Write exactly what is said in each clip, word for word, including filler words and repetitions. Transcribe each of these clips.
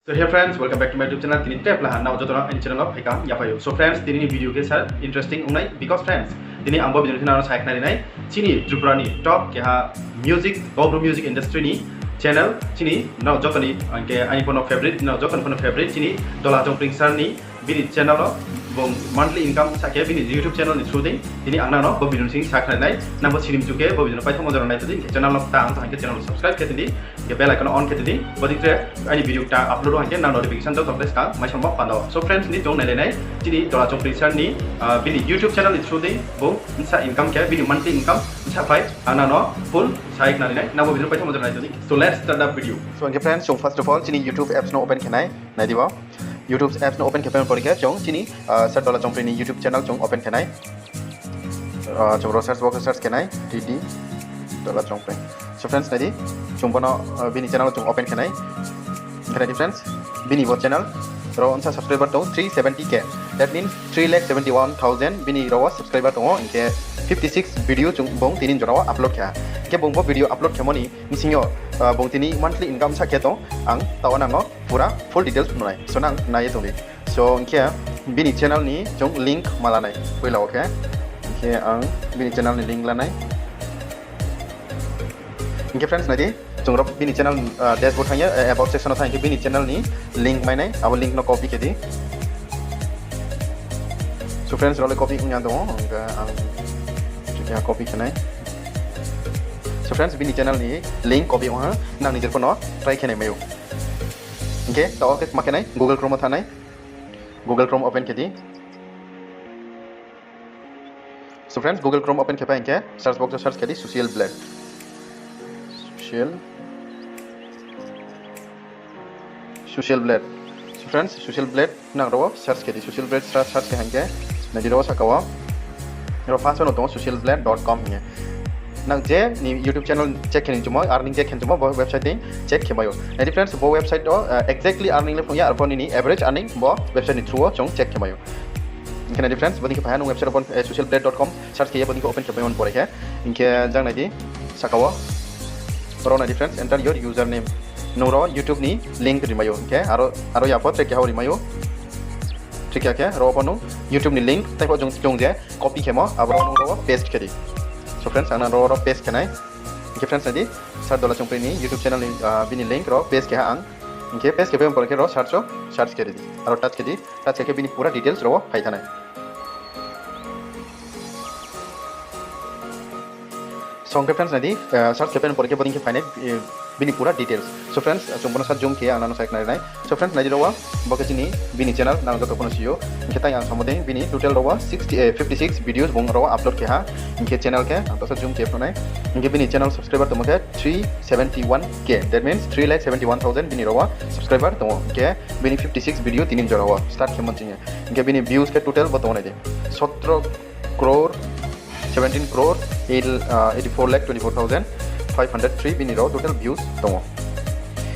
So hey friends, welcome back to my YouTube channel. Tini tre plaha nrao joto no aini channel wo phaikha yaphai ou. So friends, tini ni video khe sir interesting ong nai because friends, tini ang bo video khe nrao no sakhnari nai. Chini Tripura ni top keha music, Kaubru music industry ni channel, chini nrao joto ni, ang khe aini pho no favorite, nrao joto ni pho no favorite, chini Dola Chongpring sir ni bini channel wo bung monthly income sa khe bini YouTube channel ni through dei, tini ang nrao no bo video ni sing sakhnari nai. Nang bo sini mchu khe bo video no paithaohmo jora nai tong di, hing khe channel no kta ang tong hing khe channel no subscribe khe tong di. Hing khe bell icon no on khe tong di, bodei tre aini video kta upload wo hing khe nang notification joto khe skang mai songmo panda wo. So friends, tini chung nailai nai, chini Dola Chongpring sir ni, ah, bini YouTube channel ni through dei bung bsa income khe, bini monthly income bsa phai, ang nang no full sakhnari nai, nang bo video no paithaohmo jora nai tong di. So let's start the video. So hing khe friends, chung first of all chini YouTube apps no open khe nai, nai di bo. YouTube apps no open khe phaimo pore khe chung chini, ah, sir Dola Chongpring ni YouTube channel chung open khe nai. Ah, chung ro search box wo search khe nai, T D Dola Chongpring. So friends, nai di, chung bo no, ah, bini channel wo chung open khe nai. Khe nai di friends, bini bo channel ro bsa subscriber tong three seventy K. That means three lakh seventy one thousand bini ro wo subscriber tong ou, hing khe fifty six video chung bung tini jora wo upload khe ha. Hing khe bung bo video upload khemo ni bsing yo, ah, bung tini monthly income sa khe tong, ang taoh wo nang no pura full details phnuh nai. So nang nai ye tong di. So hing khe bini channel ni chung link ma la nai poila wo khe. Hing khe ang bini channel ni link la nai. Hing khe friends, nai di, chung ro bini channel, ah, dashboard thanng ye, eh, about section wo thanng ye, hing khe bini channel ni link mai nai, abo link no copy khe di. So friends, ro le copy ong ya tong ou, hing khe ang copy khe nai. So friends, bini channel ni link copy ong ha, nang nijer pho no try khe nai mai ou. Hing khe taoh wo khe ma khe nai, Google Chrome wo thanng nai. Google Chrome open khe di. So friends, Google Chrome open khe phai hing khe search box wo search khe di Social Blade. Social, Social Blade. So friends, Social Blade nang ro wo search khe di. Social Blade search, search khe hing khe nai di ro wo sahka wo, ro first wo no tong ou social blade dot com hing ye. Nang je ni YouTube channel check khe ni chumo, earning check khe ni chumo, bo website dei check khe mai ou. Nai di friends, bo website wo, ah, exactly earning le phnuh ya, arpho nini average earning bo website ni through wo chung check khe mai ou. Hing khe nai di friends, bodei khe phai ha nung website open, eh, social blade dot com search khe ye bodei khe open khe paimo ni pore khe. Hing khe jang nai di, sahka wo, ro nai di friends, enter your username. Nung ro YouTube ni link ri mai ou, hing khe aro, aro ya pho tre keha wo ri mai ou. Tre keha khe ro pho nung YouTube ni link, tei pho chung, chung je copy khemo, abo ro nung ro paste khe di. So friends, ang nang ro, ro paste khe nai. Hing khe friends, nai di, sir Dola Chongpring ni YouTube channel ni, ah, bini link ro paste khe ha ang. Hing khe paste khe paimo pore khe ro search wo search khe di. Aro touch khe di, touch khe khe bini pura details ro wo phai thanng nai. So hing khe friends, nai di, ah, search khe paimo pore khe bodei khe phai nai, eh, bini pura details. So friends, chung bo no sa zoom khe ang nang no sakhnari nai. So friends, nai di ro wo, bo khe chini bini channel, nang joto pho no si ou. Hing khe tei ang samo dei bini total ro wo sixty, eh, fifty six videos bung ro wo upload khe ha. Hing khe channel khe ang to sa zoom khe phnuh nai. Hing khe bini channel subscriber tongmo khe three seventy one K, that means three lakh seventy one thousand bini ro wo subscriber tong ou. Hing khe bini fifty six video tini jora wo start khemo ching ye. Hing khe bini views khe total bo tong ou nai di, সতেরো কোটি, seventeen কোটি eight, ah, eighty four lakh twenty four thousand five hundred three bini ro total views tong ou.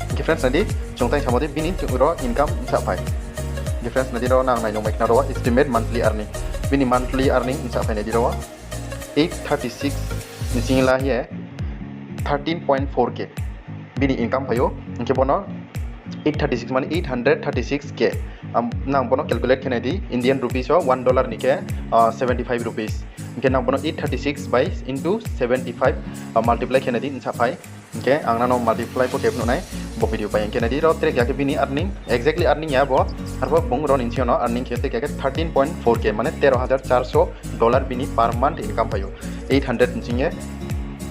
Hing khe friends, nai di, chung tei samo dei bini ro income bsa phai. Hing khe friends, nai di, ro nang nai nung mai khna ro estimate monthly earning. Bini monthly earning bsa phai nai di ro eight thirty six ni ching la ye thirteen point four K bini income phai ou. Hing khe bo no eight thirty six mane eight hundred thirty six K. Am, nang bo no calculate khe nai di, Indian rupees wo one dollar ni khe, ah, seventy five rupees. Hing khe nang bo no eight thirty six by into seventy five, ah, multiply khe nai di, bsa phai. Hing khe ang nang no multiply pho khe phnuh nai, bo video pai. Hing khe nai di, ro tre keha khe bini earning, exactly earning ya bo, arpho bung ro ni sing yo no earning khe tre keha khe thirteen point four K, mane tero hajar charso dollar bini per month income phai ou. Eight hundred ni sing ye,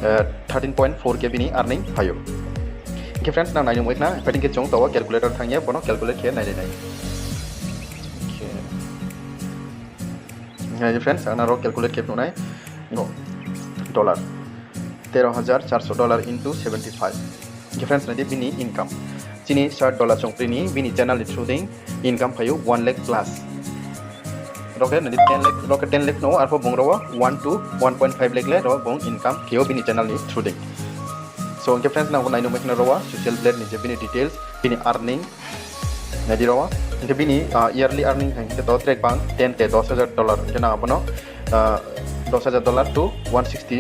eh, thirteen point four K bini earning phai ou. Hing khe friends, nang nai nung mai khna, phaidi khe chung taoh wo calculator thanng ye bo no calculate khe nai nai nai. Nai di friends, ang nang ro calculate khe phnuh nai. Dollar. Tero hajar charso dollar into seventy five. Hing khe friends, nai di bini income. Chini sir Dola Chongpring ni bini channel ni through dei income phai ou one lakh plus. Ro khe nai di ten lakh, ro khe ten lakh no, arpho bung ro wo one to one point five lakh le ro bung income khe ou bini channel ni through dei. So hing khe friends, nang bo nai nung mai khna ro wo Social Blade ni je bini details, bini earning, nai di ro wo. Hing khe bini, ah, yearly earning hing khe to tre bang ten K, dos hajar dollar. Hing khe nang bo no, ah, dos hajar dollar to one sixty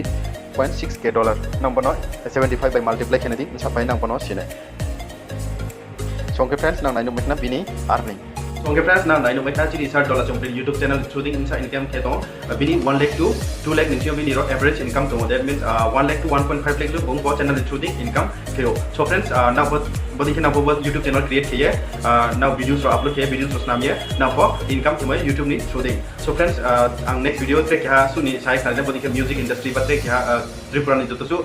point six K dollar. Nang bo no seventy five by multiply khe nai di, bsa phai nang bo no si nai. Tong khe friends, nang nai nuh mai khna bini earning. Tong khe friends, nang nai nuh mai khna chini sir Dola Chongpri YouTube channel through dei bsa income khe tong. Bini one lakh to two lakh ni sing yo bini ro average income tong ou. That means, one lakh to one point five lakh lo bung bo channel ni through dei income khe ou. So friends, nang pho bodei khe nang pho bo YouTube channel create khe ye, nang videos ro upload khe ye, videos ro snam ye, nang pho income khe mai YouTube ni through dei. So friends, ang next video tre keha suh ni sai khnari nai bodei khe music industry ba tre keha Tripura ni joto suh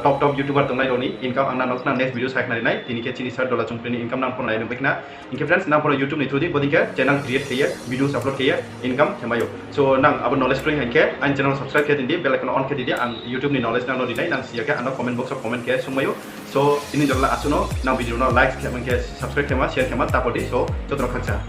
top top YouTuber tongnai rao ni income ang nang no next video sai khnari nai. Tini khe chini sir Dola Chongpri ni income nang pho nai nuh mai khna. Hing khe friends, nang pho no YouTube ni through dei bodei khe channel create khe ye, videos upload khe ye, income khe mai ou. So nang abo knowledge kroi hing khe aini channel subscribe khe tong di, bell icon on khe tong di, ang YouTube ni knowledge nang no ri nai, nang si ya khe ang no comment box wo comment khe sung mai ou. So tini jora le asuh no, nang video no like khe ma, hing khe subscribe khe ma, share khe ma, ta pho di, so joto no khakchang.